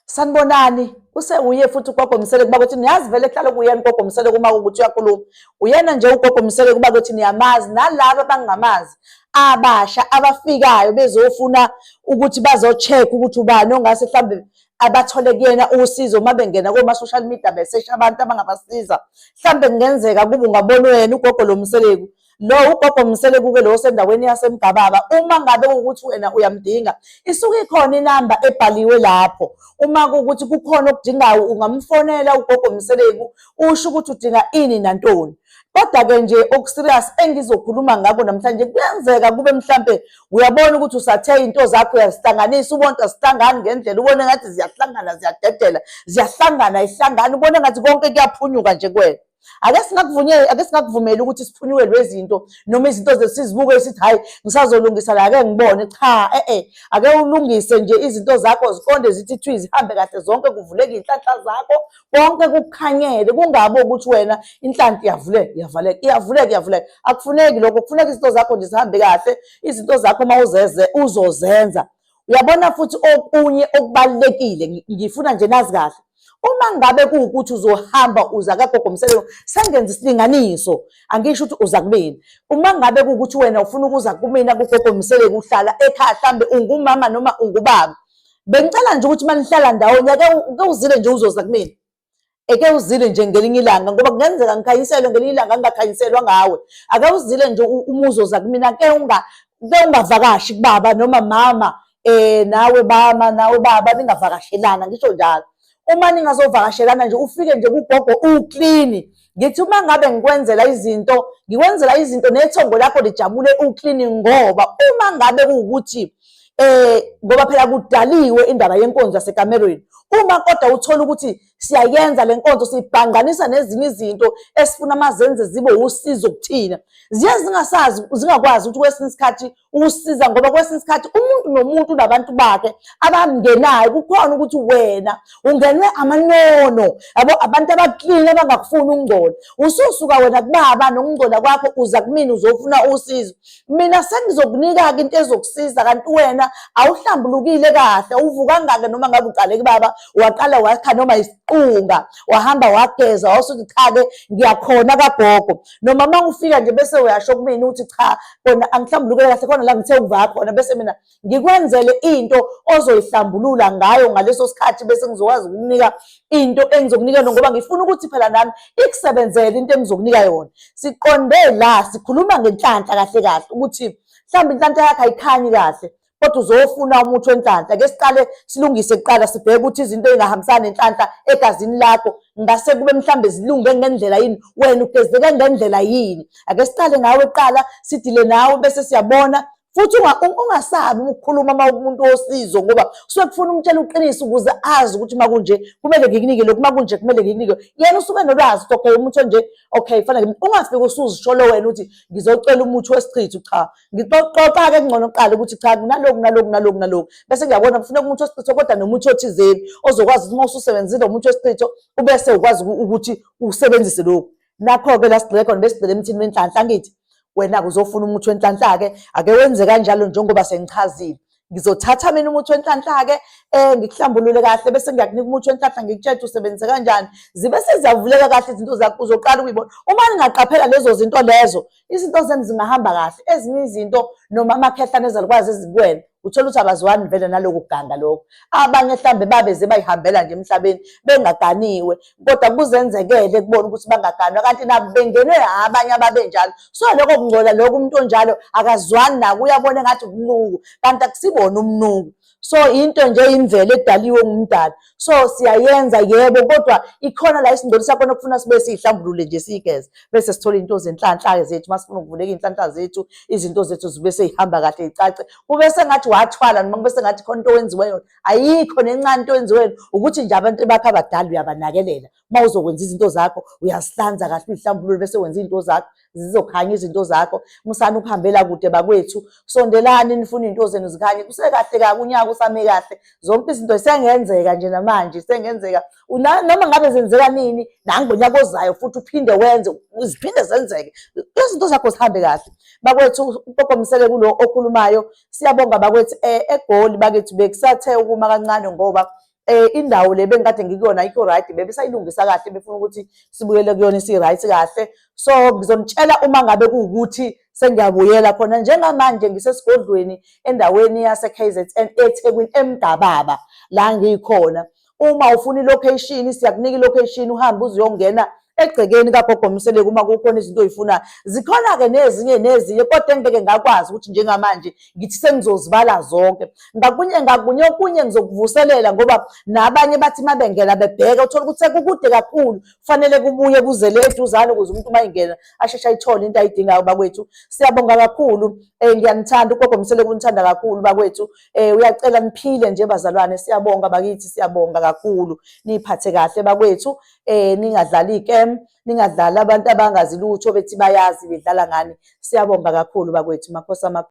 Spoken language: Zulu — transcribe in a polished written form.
Sanibonani, usewuye futhi uGogo Mseleku bakuthi niyazi vele kuhlale kuyena uGogo Mseleku uma kuwukuthi uyakhuluma. Uyena nje uGogo Mseleku bakuthi niyamazi nalaba abangamazi abasha abafikayo bezofuna ukuthi bazo-check ukuthi ubani ongase mhlambe abathole kuyena usizo uma bengena koma-social media besesha abantu abangabasiza. Mhlambe kungenzeka kube ungabona wena uGogo lo Mseleku. Lo ugogo Mseleku-ke lo osendaweni yaseMgababa, uma ngabe kuwukuthi wena uyamdinga, isuke ikhona inamba ebhaliwe lapho. Uma kuwukuthi kukhona okudingayo ungamfonela ugogo Mseleku usho ukuthi udinga ini nantoni. Kodwa-ke nje oku-serious engizokhuluma ngakho namhlanje, kuyenzeka kube mhlampe uyabona ukuthi usathe into zakho uyazihlanganisa, ubone ukuthi azihlangani ngendlela, ubone ngathi ziyahlangana ziyadedela, ziyahlangana ayihlangani, ubone ngathi konke kuyaphunyuka nje kuwena. Ake singakuvunyeli, ake singakuvumeli ukuthi siphunyukelwe izinto noma izinto zethu sizibuke sithi hayi ngisazolungisa la ake ngibone. Cha, e-e, ake ulungise nje izinto zakho ziqonde zithi thwi zihambe kahle zonke, kuvuleke iy'nhlanhla zakho konke kukukhanyele, kungabi ukuthi wena inhlanhla iyavuleka iyavaleka iyavuleka iyavuleka. Akufuneki lokho, kufuneka izinto zakho nje zihambe kahle, izinto zakho uma uzeze uzozenza. Uyabona futhi okunye okubalulekile ngifuna nje nazi kahle, uma ngabe kuwukuthi uzohamba uza kaGogo Mseleku, sengenza isilinganiso, angisho ukuthi uza kumina. Uma ngabe kuwukuthi wena ufuna ukuza kumina kuGogo Mseleku, uhlala ekhaya mhlambe ungumama noma ungubaba, bengicela nje ukuthi uma nihlala ndawonye ake uzile nje uzoza kumina. Eke uzile nje ngelinye ilanga ngoba kungenzeka ngikhanyiselwe ngelinye ilanga ngingakhanyiselwa ngawe. Ake uzile nje uma uzoza kumina ke unga ke ungavakashi kubaba noma mama nawe bama nawe baba ningavakashelana ngisho njalo. Uma ningazovakashelana nje ufike nje kugogo uclean. Ngithi uma ngabe ngikwenzela izinto, ngikwenzela izinto nethongo lakho lijabule uclean ngoba uma ngabe kuwukuthi ngoba phela kudaliwe indaba yenkonzo yasekamerweni. Uma kodwa uthola ukuthi siyayenza le nkonzo siyibhangqanisa nezinye izinto esifuna mazenze zibe usizo kuthina, ziye zingasazi zingakwazi ukuthi kwesinye isikhathi usiza ngoba kwesinye isikhathi umuntu nomuntu unabantu bakhe abamngenayo. Kukhona ukuthi wena ungenwe amanono yabo, abantu abaklini abangakufuni ukungcola. Ususuka wena kubaba nokungcola kwakho uza kumina uzofuna usizo. Mina sengizokunika-ke into ezokusiza kanti wena awuhlambulukile kahle, awuvukanga-ke noma ngabe uqale kubaba waqala wakha noma isiqunga wahamba wageza wasuthi cha-ke ngiyakhona kagogo. Noma uma ufika nje bese uyasho kumina ukuthi cha kona angihlambulukile kahle khona la ngithe ukuvaka khona, bese mina ngikwenzele into ozoyihlambulula ngayo ngaleso sikhathi, bese ngizokwazi ukukunika into engizokunika yona ngoba ngifuna ukuthi phela nami ikusebenzele into engizokunika yona. Siqonde la sikhuluma ngenhlanhla kahle kahle ukuthi mhlawumbe inhlanhla yakho ayikhanyi kahle kodwa uzofuna umuthi wenhlanhla. Ake siqale silungise kuqala sibheke ukuthi izinto ey'ngahambisani nenhlanhla egazini lakho ngase kube mhlambe zilunge ngendlela yini, wena ugezeke ngendlela yini. Ake siqale ngawe kuqala sidile nawe bese siyabona. Futhi ungasabi ukukhuluma uma umuntu wosizo ngoba usuke kufuna umtshela uqiniso ukuze azi ukuthi uma kunje kumele ngikunike lokhu, uma kunje kumele ngikunike. Yena usuke nolwazi ukuthi okay umuthi onje okay kufanele ungafiki usuzisholo wena uthi ngizocela umuthi wesichitho. Cha, ngixoxa-ke kungcono kuqala ukuthi cha kunaloku naloku naloku naloku, bese ngiyabona kufuneka umuthi wesichitho kodwa nomuthi othizeni ozokwazi ukuthi uma ususebenzile umuthi wesichitho ubese ukwazi ukuthi usebenzise lokhu. Nakho-ke la sigxile khona, besigxile emthini wenhlanhla. Angithi wena-ke uzofuna umuthi wenhlanhla-ke, ake wenze kanjalo njengoba sengichazile. Ngizothatha mina umuthi wenhlanhla-ke ngikuhlambulule kahle bese ngiyakunika umuthi wenhlanhla ngikutshele ukuthi usebenzise kanjani. Zibe seziyavuleka kahle izinto zakho, uzoqala ukuyibona. Uma ningaqaphela lezo zinto lezo, izinto zenu zingahamba kahle. Ezinye izinto noma amakhehla nezalukwazi ezikuwena, uthola ukuthi abazwani vele naloku kuganga lokho. Abanye mhlambe babeze bayihambela nje emhlabeni bengaganiwe, kodwa kuzenzekele kubona ukuthi bangaganwa kanti nabo bengenwe abanye ababenjalo. So lokho kungcola lokho, umuntu onjalo akazwani nako, uyabona engathi umnuku kanti akusibona umnuku. So into nje imvelo edaliwe ngumdali. So siyayenza yebo, kodwa ikhona la isingcolisa khona kufuna sibe siyihlambulule nje siyigeze bese sithola into zenhlanhla zethu. Masifuna ukuvuleka iy'nhlanhla zethu, izinto zethu zibe sey'hamba kahle zicace, kube sengathi wathwala noma kube sengathi khona into owenziwe yona. Ayikho nencane into owenziwe yona, ukuthi nje abantu bakho abadala uyabanakelela. Uma uzokwenza izinto zakho uyazihlanza kahle uyihlambulule bese wenza izinto zakho, zizokhanya izinto zakho. Musani ukuhambela kude bakwethu, sondelani nifune izinto zenu zikhanye. Kusekahle kabi unyaka usame kahle, zonke izinto sengenzeka nje namanje sengenzeka. Noma ngabe zenzeka nini nangonyaka ozayo futhi uphinde wenze ziphinde zenzeke, izinto zakho zihambe kahle bakwethu. UGogo Mseleku lo okhulumayo, siyabonga bakwethu. EGoli bakwethu bekusathe ukuma kancane ngoba Indawo le bengikade ngikuyona ayikho right, bebesayilungisa kahle, befuna ukuthi sibuyele kuyona isi-right kahle. So ngizonitshela uma ngabe kuwukuthi sengiyabuyela khona. Njengamanje ngisesigodlweni endaweni yase-KZN eThekwini eMgababa la ngikhona. Uma ufuna i-location, siyakunika i-location, uhambe uze uyongena egcekeni kaGogo Mseleku uma kukhona izinto oyifunayo. Zikhona-ke nezinye nezinye, kodwa engeke ngakwazi ukuthi njengamanje ngithi sengizozibala zonke. Ngakunye ngakunye okunye ngizokuvuselela, ngoba nabanye bathi uma bengena bebheka uthole ukuthi sekukude kakhulu, kufanele kubuye kuzele eduzane ukuze umuntu uma engena asheshe ayithole into ayidingayo. Bakwethu, siyabonga kakhulu. Ngiyanithanda, uGogo Mseleku unithanda kakhulu bakwethu. Uyacela niphile nje bazalwane. Siyabonga bakithi, siyabonga kakhulu. Niyiphathe kahle bakwethu. Ningadlali ikem, ningadlali abantu abangazi lutho bethi bayazi, bedlala ngani. Siyabonga kakhulu bakwethu, makhosi amakhulu.